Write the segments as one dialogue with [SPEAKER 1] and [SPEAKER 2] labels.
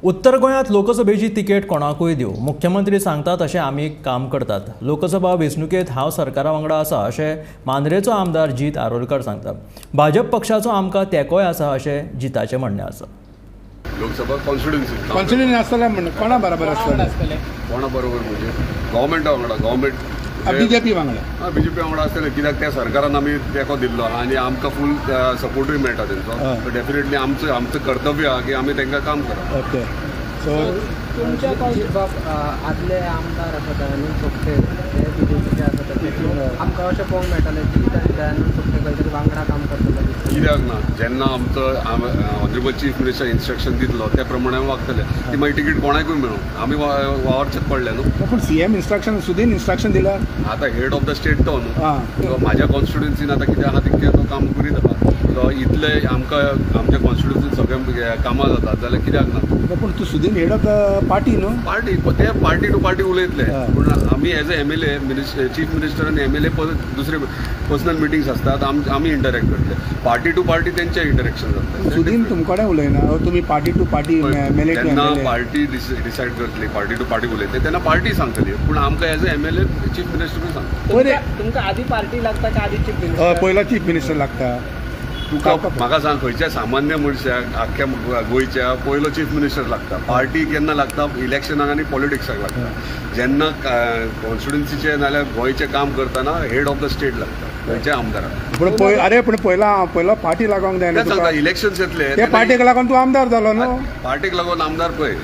[SPEAKER 1] उत्तर गोंयांत लोकसभेची तिकेट कोणाकूय दिवं, मुख्यमंत्री सांगता तशें आमी काम करतात. लोकसभा वेंचणुकेंत हांव सरकारा वांगडा आसा अशें मांद्रेचो आमदार जीत आरोलकर सांगता. भाजप पक्षाचो आमकां तेंकोय आसा अशें जिताचें म्हणणें आसा.
[SPEAKER 2] लोकसभा कॉन्स्टिट्युएन्सी
[SPEAKER 3] कॉन्स्टिट्युएन्सी आसतलें म्हण कोणा बरोबर आसतलें?
[SPEAKER 2] कोणा बरोबर म्हणजे गव्हर्मेंटा वांगडा, गव्हर्मेंट
[SPEAKER 3] बीजेपी वांगडा,
[SPEAKER 2] बीजेपी वांगडा आसतलें कित्याक त्या सरकारान आमी तेंको दिल्लो आहा आनी आमकां फूल सपोर्टूय मेळटा तेंचो. डेफिनेटली आमचें आमचें कर्तव्य आहा की आमी तांकां काम करप.
[SPEAKER 3] ओके, सो
[SPEAKER 4] तुमच्या आदले आमदार आसा दयानंद सोपटे, ते बीजेपीचे आसा, आमकां अशें पळोवंक मेळटालें की दयानंद सोपटे खंय तरी वांगडा काम करतले.
[SPEAKER 2] कित्याक ना, जेन्ना आमचो ऑनरेबल चीफ मिनिस्टर इन्स्ट्रक्शन दितलो त्या प्रमाणे आमी वागतले. ती मागीर तिकीट कोणाकूय मेळूं, आमी वावरचेच पडले न्हू.
[SPEAKER 3] पूण सीएम इन्स्ट्रक्शन, सुदीन इन्स्ट्रक्शन दिल्यार
[SPEAKER 2] आतां हेड ऑफ the state तो न्हू, म्हाज्या कॉन्स्टिट्युएन्सीन आतां कितें आहा तितकें तो काम करीत आहा. सो इतले आमकां आमच्या कॉन्स्टिट्युएन्सीन सगळें कामां जातात जाल्यार कित्याक ना?
[SPEAKER 3] पूण तूं Sudin head of the party न्हू?
[SPEAKER 2] पार्टी ते पार्टी टू पार्टी उलयतले, पूण आमी as a M L A chief minister आनी एम एल ए दुसरे पर्सनल मिटिंग्स आसतात, आमी इंटरेक्ट करतले. पार्टी टू पार्टी तेंचे इंटरेक्शन जाता.
[SPEAKER 3] सुदीन तुमकडे उलयना, तुमी party to party M L A
[SPEAKER 2] जेन्ना पार्टी डिसायड करतली, पार्टी टू पार्टी उलयतले तेन्ना पार्टी सांगतली, पूण आमकां as a M L A chief मिनिस्टरूय सांगता.
[SPEAKER 4] तुमकां आदी पार्टी लागता काय आदी चीफ मिनिस्टर?
[SPEAKER 3] पयलो चीफ मिनिस्टर लागता.
[SPEAKER 2] तुका म्हाका सांग, खंयच्या सामान्य मनशाक आख्ख्या गोंयच्या पयलो चीफ मिनिस्टर लागता. पार्टी केन्ना लागता? इलेक्शनाक आनी पॉलिटिक्साक लागता. जेन्ना कॉन्स्टिट्युएन्सीचें नाल्यार गोंयचें काम करतना हेड ऑफ the state लागता खंयच्या आमदाराक.
[SPEAKER 3] पूण अरे पूण पयलो पार्टी लागोंक जाय.
[SPEAKER 2] सांगता इलेक्शन्स येतले
[SPEAKER 3] ते पार्टीक लागून तूं आमदार जालो न्हू?
[SPEAKER 2] पार्टीक लागून आमदार पळय,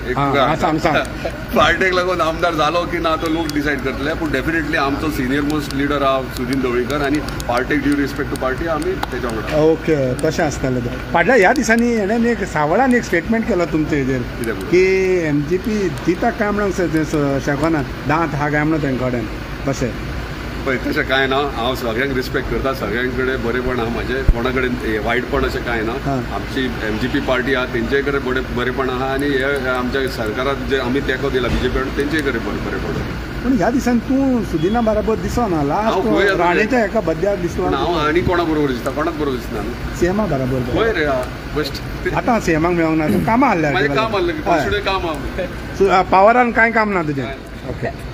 [SPEAKER 2] पार्टीक लागून आमदार जालो की ना तो लोक डिसायड करतले. पूण डेफिनेटली आमचो सिनियर मोस्ट लिडर आहा सुदीन ढवळीकर आनी पार्टीक ड्यू रिस्पेक्ट टू पार्टी आमी तेच्या वांगडा.
[SPEAKER 3] ओके, तशें आसतलें. फाटल्या ह्या दिसांनी हेणें एक सावळान एक स्टेटमेंट केलो तुमचे हेजेर की एम जी पी दिता काय म्हणून शकना, दांत हा काय म्हणून तेंचे कडेन. तशें
[SPEAKER 2] पळय, तशें कांय ना. हांव सगळ्यांक रिस्पेक्ट करता, सगळ्यां कडेन बरेपण आहा म्हाजें, कोणा कडेन वायटपण अशें कांय ना. आमची एम जी पी पार्टी आहा तेंचे कडेन बरेपण आहा आनी हे आमच्या सरकाराक जे आमी तेंको दिला बीजेपी तेंचे कडेन बरेपण आहा.
[SPEAKER 3] पूण ह्या दिसांनी तूं सुदिना बराबर दिसना, लास्ट राणेच्या एका बद्द्याक दिसलो.
[SPEAKER 2] हांव आनी कोणा बरोबर दिसता? कोणाक बरोबर दिसना?
[SPEAKER 3] सीएमा बराबर.
[SPEAKER 2] पळय रे, बेश्ट
[SPEAKER 3] आतां सीएमाक मेळोंक ना, तूं कामां
[SPEAKER 2] आहलें. काम आहलें, काम आहा,
[SPEAKER 3] पावरान कांय काम ना तुजें. ओके.